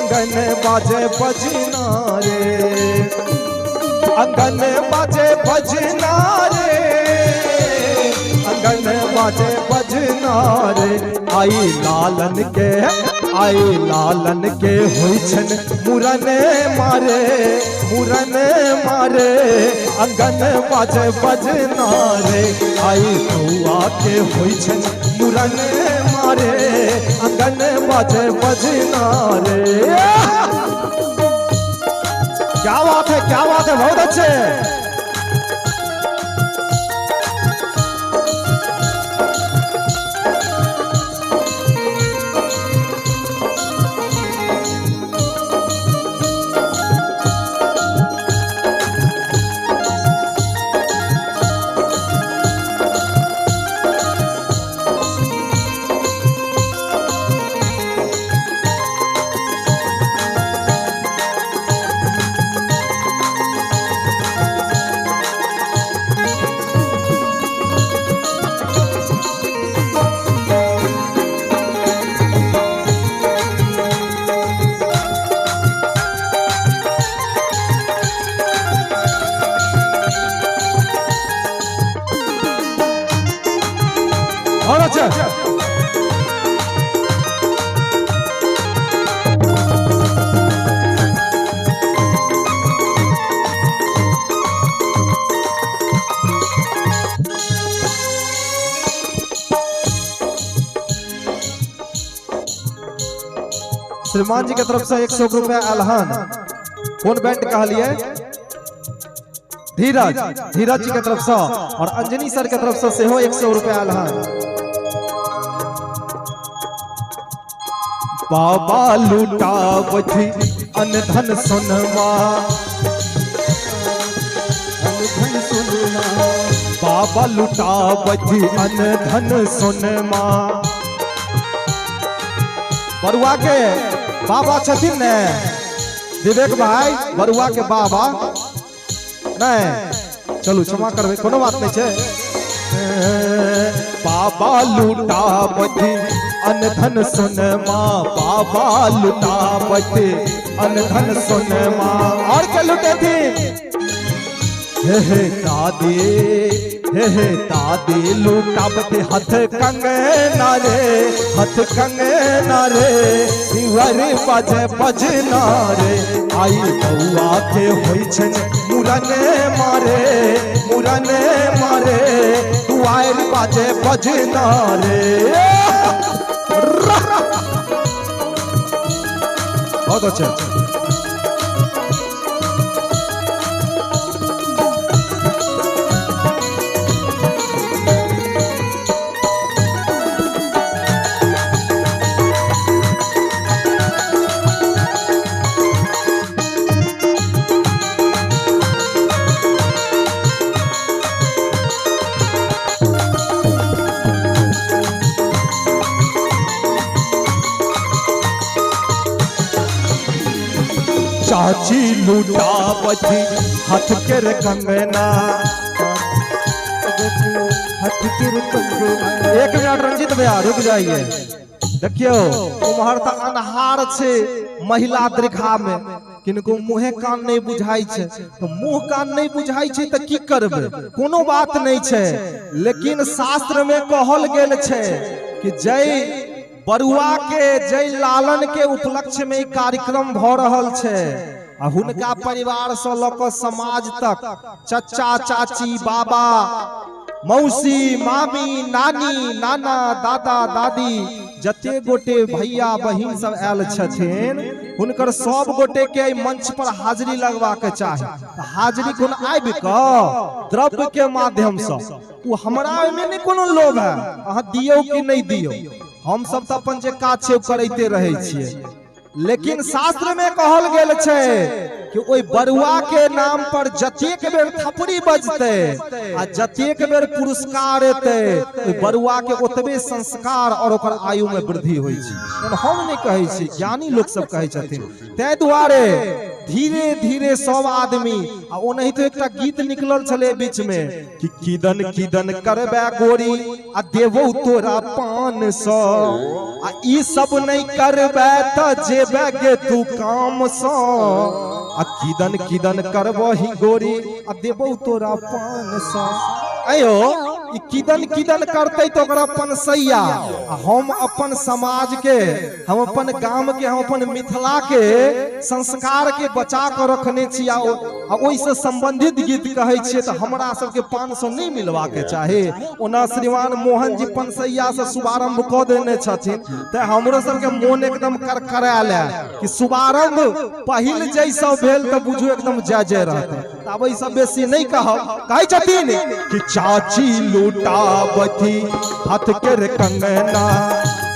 अंगन बाजे बजना रे, अंगन बाजे बजना रे, अंगन बाजे बजना रे। आई लालन के, आई लालन के होइ छन मुरन मारे, मुरन मारे, अंगन बाजे बजना रे। आई बउआ के होइ छन मुरन मारे, अंगन बाजे बजना रे। क्या बात है, क्या बात है, बहुत अच्छे। बहुत अच्छे। श्रीमान जी के तरफ से 100 रुपया अलहन। कौन बैंड कहलिए? धीरज, धीरज जी के तरफ से और अंजनी सर के तरफ से सेहो 100 रुपया अलहन। बाबा लुटावथि अनधन सोनमा, अनधन सोनमा, बाबा लुटावथि अनधन सोनमा। बरुआ के बाबा छथिन ने विवेक भाई, बरुआ के बाबा नहीं, चलू क्षमा करबै, कोनो बात नहीं छै। बाबा लुटावथि अनधन सोनमा, बाबा लुटावथि अनधन सोनमा। और के लुटेथिन? हे हे दादी, हे हे दादी लुटावथि हथ कंगना रे, हथ कंगना रे, वर बाजे बजना रे। आई बउआ के होइ छन मुरन मारे, मुरन मारे, दुआर बाजे बजना रे। बहुत अच्छा। चाची लुटावथि हाथ के रे कंगना, हाथ के कंगना। एक मिनट रंजित भैया रुक जाइए। देखियो उम्हर त अन्हार छे महिला दीर्घा में, किनको मुँहे कान नहीं बुझाई छे, तो मुँह कान नहीं बुझाई छे त की करबे, कोनो बात नहीं छे। लेकिन शास्त्र में कहल गेल छे कि जय बरुआ के, जय लालन के उपलक्ष्य में ई कार्यक्रम भ रहल छे, आ हुनका परिवार से ल क समाज तक चचा चाची बाबा मौसी मामी नानी नाना दादा दादी जते गोटे भैया बहिन सब आयल छथिन, हुनकर सब गोटे के मंच पर हाजिरी लगवा के चाही। हाजिरी कोन आबि क द्रव्य के माध्यम से, ओ हमरा ओहिमे नहि कोनो लोभ है, अहाँ दियौ कि नहि दियौ, हम सब तऽ अपन जे काज छै करैते रहै छियै। लेकिन शास्त्र में कहल गेल छै कि ओहि बरुआ के नाम पर जतेक बेर थपड़ी बजतै आ जतेक बेर पुरस्कार एतै, ओहि बरुआ के ओतबे संस्कार और ओकर आयु में वृद्धि होइ छै। हम नहि कहै छी, ज्ञानी लोक सब कहै छथिन। ताहि दुआरे धीरे धीरे सब आदमी, आ ओनाहितो एकटा गीत निकलल छलै बीच में कि किदन किदन करबे गोरी आ देबौ तोरा 500। आ ई सब नहि करबै तऽ जेबै गे तू कामसँ। आ किदन किदन करबही गोरी आ देबौ तोरा 500। अयो ई किदन किदन करतै तऽ ओकरा पनसैया। आ हम अपन समाज के, हम अपन गाम के, हम अपन मिथिला के संस्कार के बचा कऽ रखने छी आ ओहिसँ संबंधित गीत कहै छियै तऽ हमरा सबके 500 नहि मिलबाक चाही। ओना श्रीमान मोहन जी पनसैया से शुभारंभ कऽ देने छथिन तऽ हमरो सबके मोन एकदम करकरायल है कि शुभारंभ पहिल जैसा भेल तऽ बुझू एकदम जय जय रहतै। तऽ आब एहिसँ बेसी नहि कहब। कहै छथिन कि चाची लुटाबथि हाथ केर कंगना,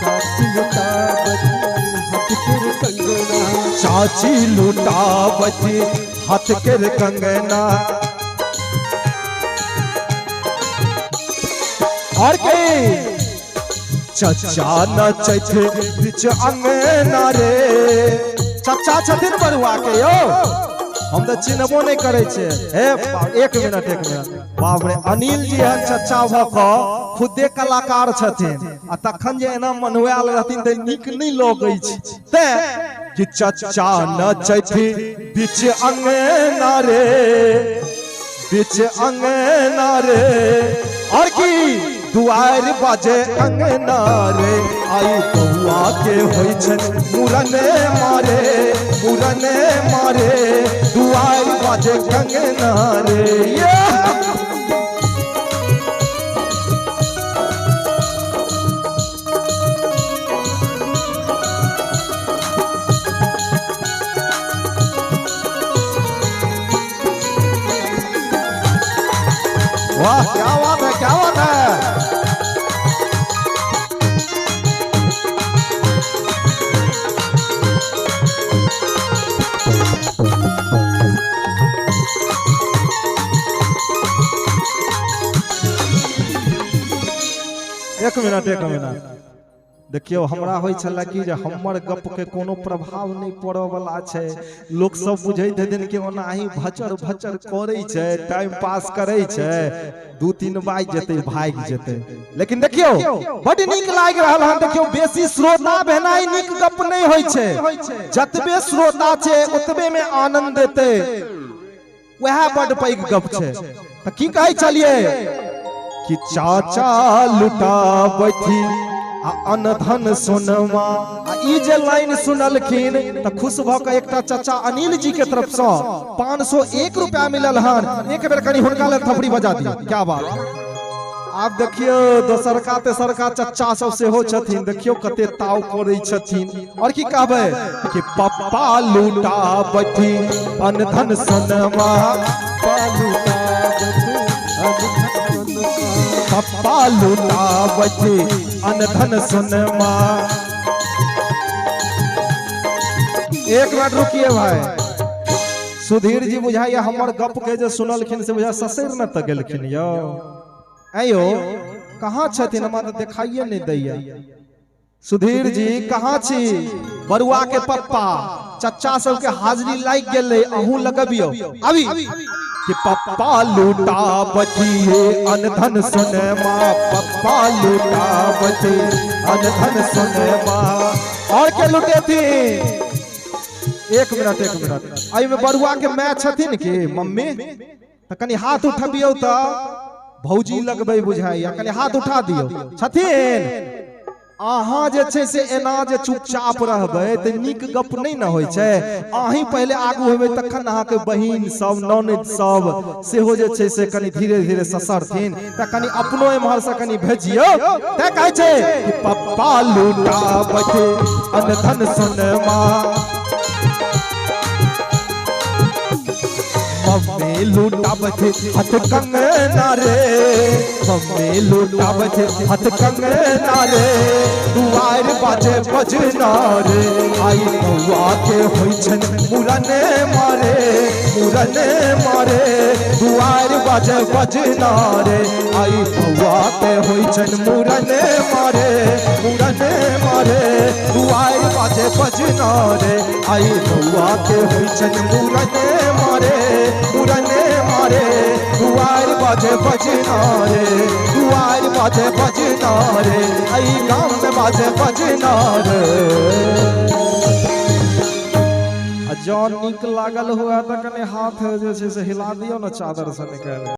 चाची लुटाबथि हाथ केर कंगना, चाची लुटाबथि हाथ केर कंगना। और के चचा नचैत बीच अंगना रे। चचा छथिन बरुआ के यौ, हम तऽ चिन्हबो नहि करै छियै। हे एक मिनट एक मिनट, बाप रे अनिल जी हन चचा भऽ कऽ खुदे कलाकार छथिन आ तखन जे एना मनुआयल रहथिन तऽ नीक नहि लगै छै। तें कि चचा नचैत बीच अंगना रे, बीच अंगना रे। और की दुआरि बाजे अंगना रे, आई बउआ के होइ छनि मुरने मारे, मुरने मारे, दुआरि बाजे कंगना रे। ये वाह क्या बात है, क्या बात है। एक मिनट एक मिनट, देखियौ हमरा होइ छलै कि जे हमर गप के कोनो प्रभाव नहि पड़ऽ वाला छै। लोक सब बुझैत हेथिन कि ओनाही भचर भचर करै छै, टाइम पास करै छै, 2-3 बाजि जेतै भागि जेतै। लेकिन देखियौ बड नीक लागि रहल हन। देखियौ बेसी श्रोता भेनाइ नीक गप नहि होइ छै, जतबे श्रोता छै ओतबे मे आनंद देतै, वएह बड पैघ गप छै। तऽ की कहै छलियै कि चाचा लुटाबथि आ अनधन सोनमा। आ ई जे लाइन सुनलखिन तऽ खुश भऽ कऽ एकटा चाचा अनिल जी के तरफ सँ 501 रुपया मिलल हन। एक बेर कनि हुनका लेल थपड़ी बजा दियौ, क्या बात। आब देखियौ दोसरका तेसरका चच्चा सब सेहो छथिन, देखियौ कते ताव करै छथिन। और की कहबै कि पप्पा लुटाबथि अनधन सोनमा, पप्पा लुटाबथि अनधन सोनमा। एक मिनट रुकिए भाई, सुधीर जी बुझाइया हमर गप के जे सुनलखिन से बुझा ससुर न तऽ गेलखिन यौ। आयो कहाँ छथिन, हमरा तऽ देखाइए नहि दैया। सुधीर जी कहाँ छी? बरुआ के पप्पा चच्चा सबके हाजिरी लागि गेलै, अहूँ लगबियौ अभी कि पप्पा लुटाबथि अनधन सोनमा, पप्पा लुटाबथि अनधन सोनमा। और के लुटेथिन? एक मिनट एक मिनट, एहिमे बरुआ के माय छथिन कि मम्मी? तऽ कनि हाथ उठबियौ तऽ भौजी लगबै बुझाइया, कनि हाथ उठा दियौ। छथिन? अहाँ जे छै से एना जे चुपचाप रहबै तऽ नीक गप नहि ने होइ छै। अहीं पहिले आगू हेबै तखन अहाँके बहिन सब ननद सब सेहो जे छै से कनि धीरे धीरे ससरथिन, तऽ कनि अपनो एम्हर से कनि भेजियौ। तैं कहै छै कि पप्पा लुटाबथि अनधन सोनमा, मम्मी लुटाबथि हाथ कंगना रे, मम्मी लुटाबथि हाथ कंगना रे, दुआरि बाजे बजना रे, आई बौआ के होइ छनि मुरने मारे, मुरने मारे, दुआरि बाजे बजना रे, आई बौआ के होइ छनि मुरने मारे, मुरने मारे, दुआरि बाजे बजना रे, आई बौआ बबुआ के होइ छनि मुरने मारे, मुरने मारे, दुआरि बाजे बजना रे, दुआरि बाजे बजना रे, एहि गाम में बाजे बजना रे। आ जँ नीक लागल हुए तऽ कनि हाथ जे छै से हिला दियौ ने चादर से निकालि।